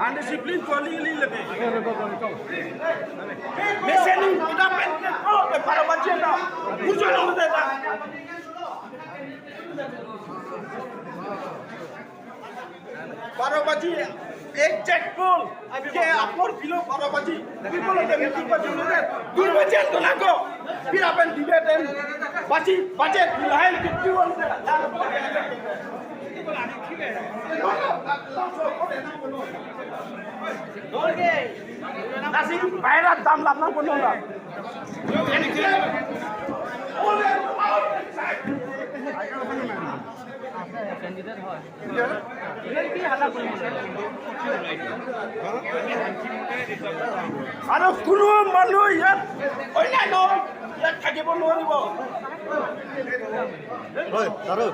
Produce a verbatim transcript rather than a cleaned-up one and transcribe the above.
Undiscipline ko ali ali lebe. Mesening kita pen ko ke para baji na. Muncul lo de na. Baro baji exact goal. Ke apor pilo baro baji. People of the meeting baji lo de. Dui baji an to nangko. Pira pen dibe ten. Baji, baji, lahai ke piu an de. Nasi baira dam lam nang kono la. Aro kuno manu yat, oinano yat thaki bo nori bo. Oi, aro.